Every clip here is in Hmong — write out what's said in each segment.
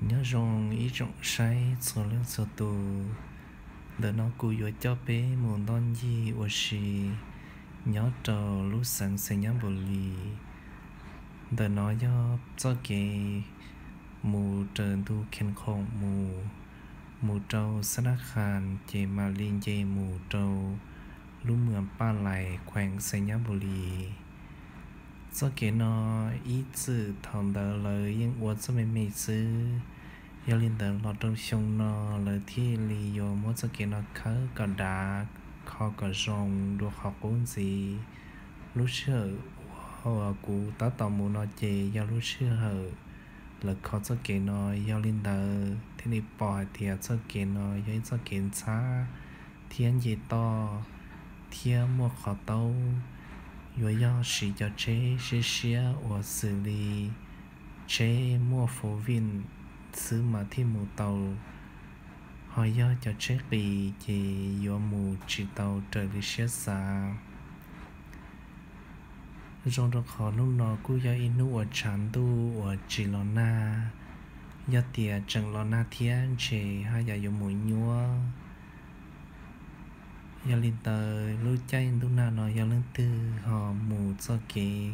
Nyob zoo ib tsoom saib txhua leej txhua tus. Ntawm no kuv yuav coj peb mus ntoj ncig ua si nyob rau lub xeev Xais Nyab Npus Lis. Ntawm no yog txoj kev mus raws ntu Khees Khoom mus, mus rau Xab Nab Khas ces mam li nce mus rau lub mws Paj Lais, khees Xais Nyab Npus Lis. Txoj kev no ib txwm thaum ntawd lawv yeej ua txoj me me xwb. Yog li ntawd los rau xyoo no lawv thiaj li yuav muab txoj kev no khawb kom dav, kho kom zoo dua qhov qub ntxiv. Lub sij hawm uas kuv tab tom mus no ces yog lub sij hawm lawv kho txoj kev no, yog li ntawd thiaj li pom hais tias txoj kev no yog ib txoj kev ntxhab thiab nce toj thiab muaj qhov taub. Yuav yog siv cov tsheb siab siab uas xws li tsheb muaj four wheel xwb mas thiaj mus tau, ho yog cov tsheb qis ces yuav mus tsis tau raws li siab xav. Zoo rau qhov hnub no kuj yog ib hnub uas tshav ntuj uas tsis los nag. Yog tias tseem los nag thiab ntshe haj yam yuav mus nyuab. Yog li ntawd lub caij ntuj nag no yog leej twg ho mus txoj kev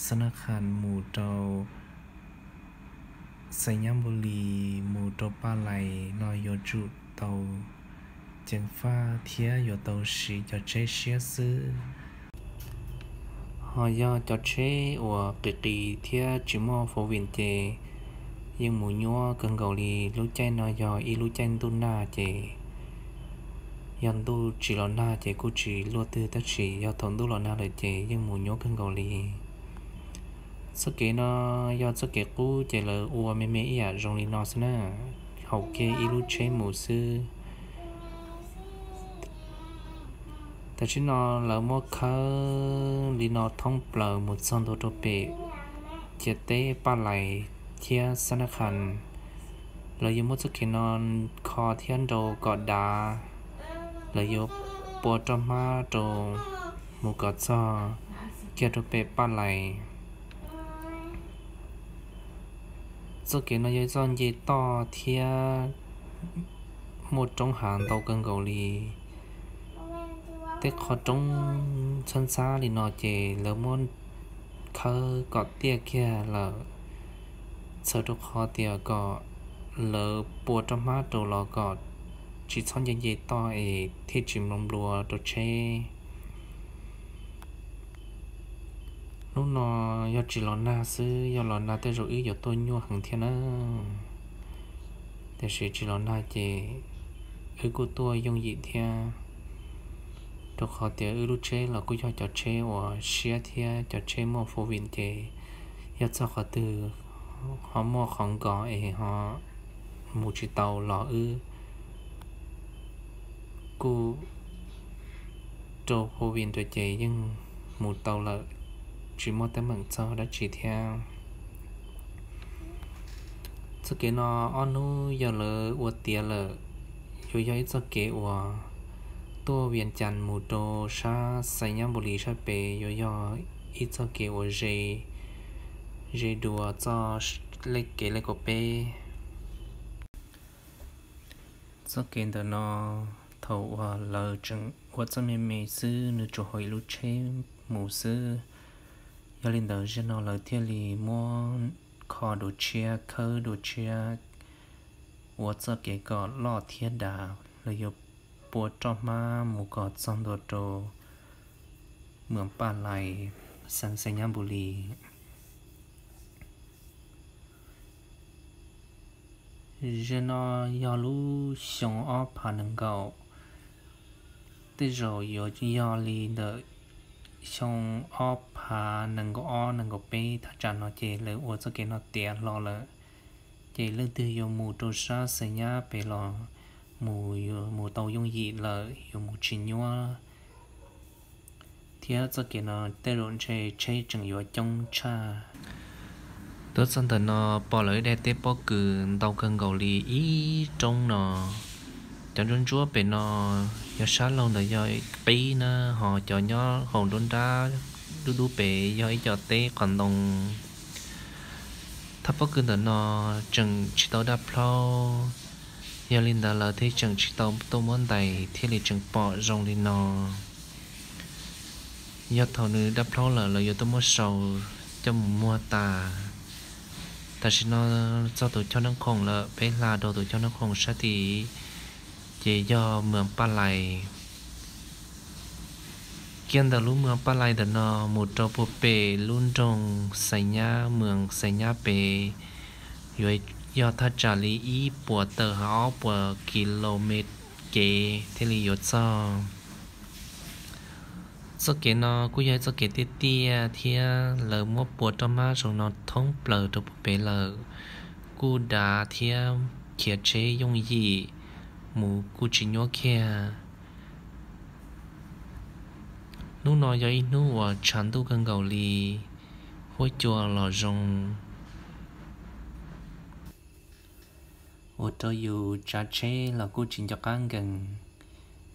Xab Nab Khas mus rau Xais Nyab Npus Lis mus rau Paj Lais no yuav tsum tau ceev faj thiab yuav tau siv cov tsheb siab xwb. Ho yog cov tsheb uas qis qis thiab tsis muaj four wheel ces yeej mus nyuab kawg nkaus li. Lub caij no yog ib lub caij ntuj nag ces yog ntuj tsis los nag ces kuj tsis luaj twg, tab sis yog thaum ntuj los nag lawm ces yeej mus nyuab kawg nkaus li. Txoj kev no yog txoj kev qub ces lawv ua me me ib yam zoo li no xwb na, haum kiag ib lub tsheb mus xwb. Tam sim no lawv muab khawb li no thoob plaws mus txog ntua rau pem ciam teb Paj Lais thiab Xab Nab Khas. Lawv yuav muab txoj kev no kho thiab nrau kom dav, lawv yuav pua roj hmab rau mus kom txog kiag rau pem Paj Lais. Txoj kev no yog ib txoj nce toj thiab muaj roob hav ntau kawg nkaus li. Tej qhov roob ntxhab ntxhab li no ces lawv muab khawb kom tiaj kiag lawm, txhawm rau qhov tias kom lawv pua roj hmab rau los kom tsis txhob nce nce toj es thiaj tsis nplua nplua rau tsheb. Hnub no yog tsis los nag xwb, yog los nag tej zaum wb yuav tuaj nyuaj heev thiab na. Tiam sis tsis los nag ces wb kuj tuaj yooj yim thiab, rau qhov tias wb lub tsheb los kuj yog cov tsheb uas siab thiab cov tsheb muaj four wheel ces yog txog qhov twg ho muaj qhov nkos es ho mus tsis tau los wb kuj rau four wheel rau ces yeej mus tau lawm, tsis muaj teeb meem txog dab tsi thiab. Txoj kev no ob hnub yog lawv ua tiav lawm, yuav yog ib txoj kev uas tuaj Vias Cas mus rau sab Xais Nyab Npus Lis sab pem, yuav yog ib txoj kev uas ze, ze dua txoj kev lej kaum peb. Txoj kev ntawm no thaum uas lawv tseem ua txoj me me xwb nws tsuas haum ib lub tsheb mus xwb. Yog li ntawd zaum no lawv thiaj li muab kho dua tshiab, khawb dua tshiab, ua txoj kev kom loj thiab dav. Lawv yuav pua roj hmab mus kom txog ntua rau mws Paj Lais, xeev Xais Nyab Npus Lis. Zaum no yog lub xyoo ob phav nees nkaum, tej zaum yuav yog li ntawm xyoo ob phav nees nkaum ob nees nkaum peb thaj tsam no ces lawv ua txoj kev no tiav hlo lawm. Ces leej twg yuav mus rau sab Xais Nyab pem los mus yuav mus tau yooj yim lawm, yuav mus tsis nyuab. Thiab txoj kev no tej zaum ntshe tsheb tseem yuav coob tshaj. Tuaj txog ntawm no pom lawv daim teb pob kws ntau kawg nkaus li ib roob no. Cov ntsuab ntsuab pem no yog sab laug ntawd yog qib na, ho cov nyob hauv nruab nrab dub dub pem yog ib co teb qos ntoo. Thaj pob kws ntawm no tseem tsis tau daj plhaub, yog li ntawd lawv thiaj tseem tsis tau tuaj muab ntais thiaj li tseem pom zoo li no. Yog thaum nws daj plhaub lawm lawv yuav tuaj muab sau coj mus muag tas. Tam sim no txog tus choj noob khoom lawm, peb hla rau tus choj noob khoom sab tid ces yog Moos Paj Lais. Kiag ntawm lub Moos Paj Lais ntawm no mus rau puag pem lub nroog Xais Nyab, Moos Xais Nyab pem, yuav yog thaj tsam li ib puas tawm hos ob puas kis lus mev kev thiaj li yuav txog. Txoj kev no kuj yog ib txoj kev tiaj tiaj thiab lawv muab pua roj hmab zoo no thoob plaws rau puag pem lawm, kuj dav thiab khiav tsheb yooj yim, mus kuj tsis nyuaj kiag. Hnub no yog ib hnub uas tshav ntuj kawg nkaus li, huab cua los zoo, ua rau yus tsav tsheb los kuj tsis nco qab nkees,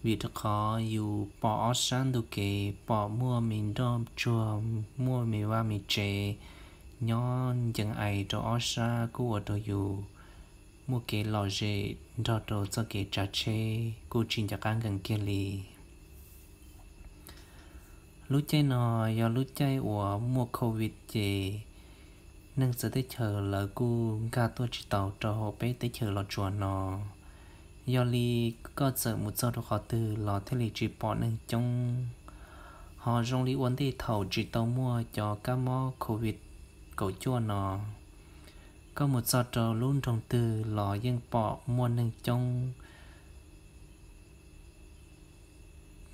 vim rau qhov yus pom ob sab ntug kev pom muaj me nroj tsuag, muaj me vaj me tsev nyob ncees ais rau ob sab kuj ua rau yus muaj kev lom zem nrog rau txoj kev tsav tsheb kuj tsis nco qab nkees kiag li. Lub caij no yog lub caij uas muaj covid ces neeg txawv teb chaws lawv kuj nkag tuaj tsis tau rau hauv peb teb chaws Los Tsuas no. Yog li koj txawm mus txog rau qhov twg los thiaj li tsis pom neeg coob. Ho zoo li ua ntej thaum tsis tau muaj cov kab mob covid kaum cuaj no, koj mus txog rau lub nroog twg los yeej pom muaj neeg coob.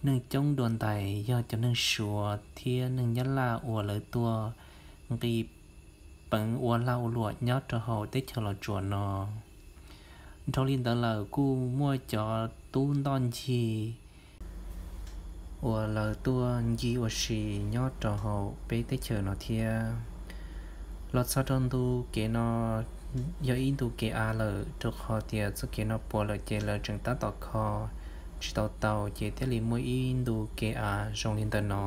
Neeg coob dua ntais yog cov neeg Suav thiab neeg Nyab Laj uas lawv tuaj nqis peev ua lag ua luam nyob rau hauv teb chaws Los Tsuas no. Dhau li ntawd lawm kuj muaj cov tub ntoj ncig uas lawv tuaj ncig ua si nyob rau hauv peb teb chaws no thiab. Los txog rau ntu kev no yog ib ntu kev av lawm, rau qhov tias txoj kev no puas lawm ces lawv tseem tab tom kho tsis tau tau ces thiaj li muaj ib ntu kev av zoo li ntawm no.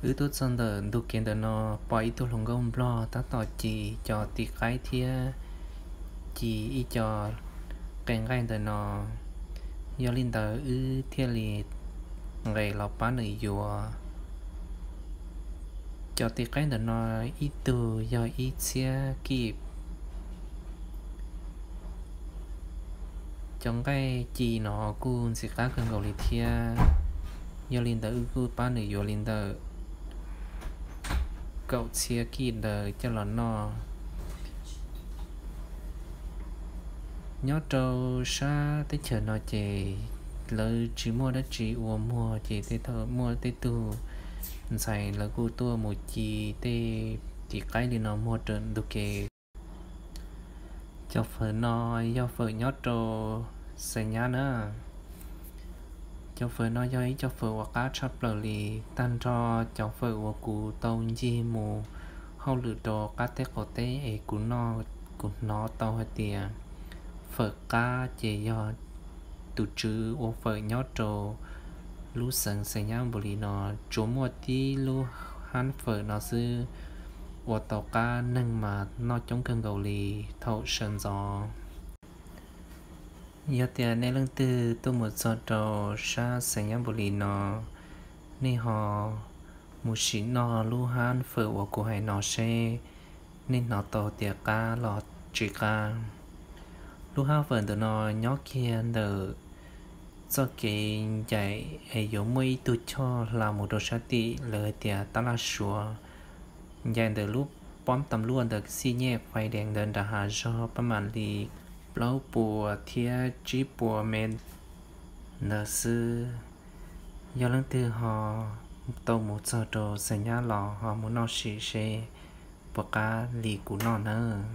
Wb tuaj txog ntawm ntu kev ntawm no pom ib tug hluas nkauj Nplog tab tom ci cov tiv qaib thiab ci ib co qe nqaij ntawm no. Yog li ntawd wb thiaj li nqes los pab nws yuav. Cov tiv qaib ntawm no ib tug yog ib txhiab kij. Cov nqaij ci no kuj ntxim qab kawg nkaus li thiab. Yog li ntawd wb kuj pab nws yuav li ntawm kaum txhiab kij ntawd coj los noj. Nyob rau sab teb chaws no ces lawv tsis muaj dab tsi ua muag ces tej thaum muaj tej tug ntxhais lawv kuj tuaj mus ci tej tiv qaib li no muag rau ntu kev. Cov fawm no yog fawm nyob rau Xais Nyab na. Cov fawm no yog ib co fawm uas qab tshaj plaws li. Tag nrho cov fawm uas kuv tau ncig mus hauj lwm rau qab teb qaum teb es kuv noj, kuv hnov tau hais tias fawm qab ces yog tus tswv ua fawm nyob rau lub xeev Xais Nyab Npus Lis no. Tsuas muaj tib lub hab fawm no xwb ua tau qab, neeg mas noj coob kawg nkaus li thaum sawv ntxov. Yog tias nej leej twg tuaj mus txog rau sab Xais Nyab Npus Lis no, nej ho mus sim noj lub hab fawm uas kuv hais no seb nej hnov tau tias qab los tsis qab. Lub hab fawm ntawm no nyob kiag ntawm txoj kev ncaim es yuav muaj ib tug choj hla mus rau sab tim lawv hais tias tab laj Suav, ncaim ntawm lub poob tam luaj ntawm xij nyej fais dees ntawd nram hav zog pab mam li plaub puas thiab tsib puas mev ntawd xwb. Yog leej twg ho tau mus txog rau Xais Nyab los ho mus noj sim seb puas qab li kuv noj nawb.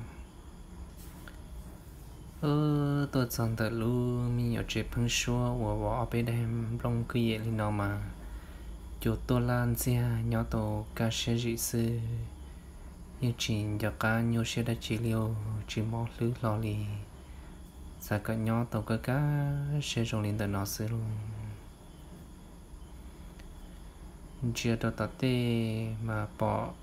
Tuaj txog ntawm lub me nyuam tsev pheeb suab uas vov ob peb daim nplooj kwj yem li no mas cua tuaj laj ntxiag nyob tau kaj siab zim xwb, yeej tsis nco qab nyuaj siab dab tsi li, tsis mob hlwb hlo li. Xav kom nyob tau kaj kaj siab zoo li ntawm no xwb lauj. Ntsia rau tom tej mas pom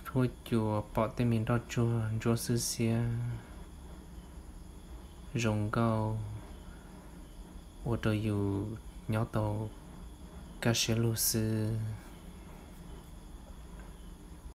Huab cua pom tej me nroj tsuag ntsuab xwb xiab, zoo nkauj, ua rau yus nyob tau kaj siab lug xwb.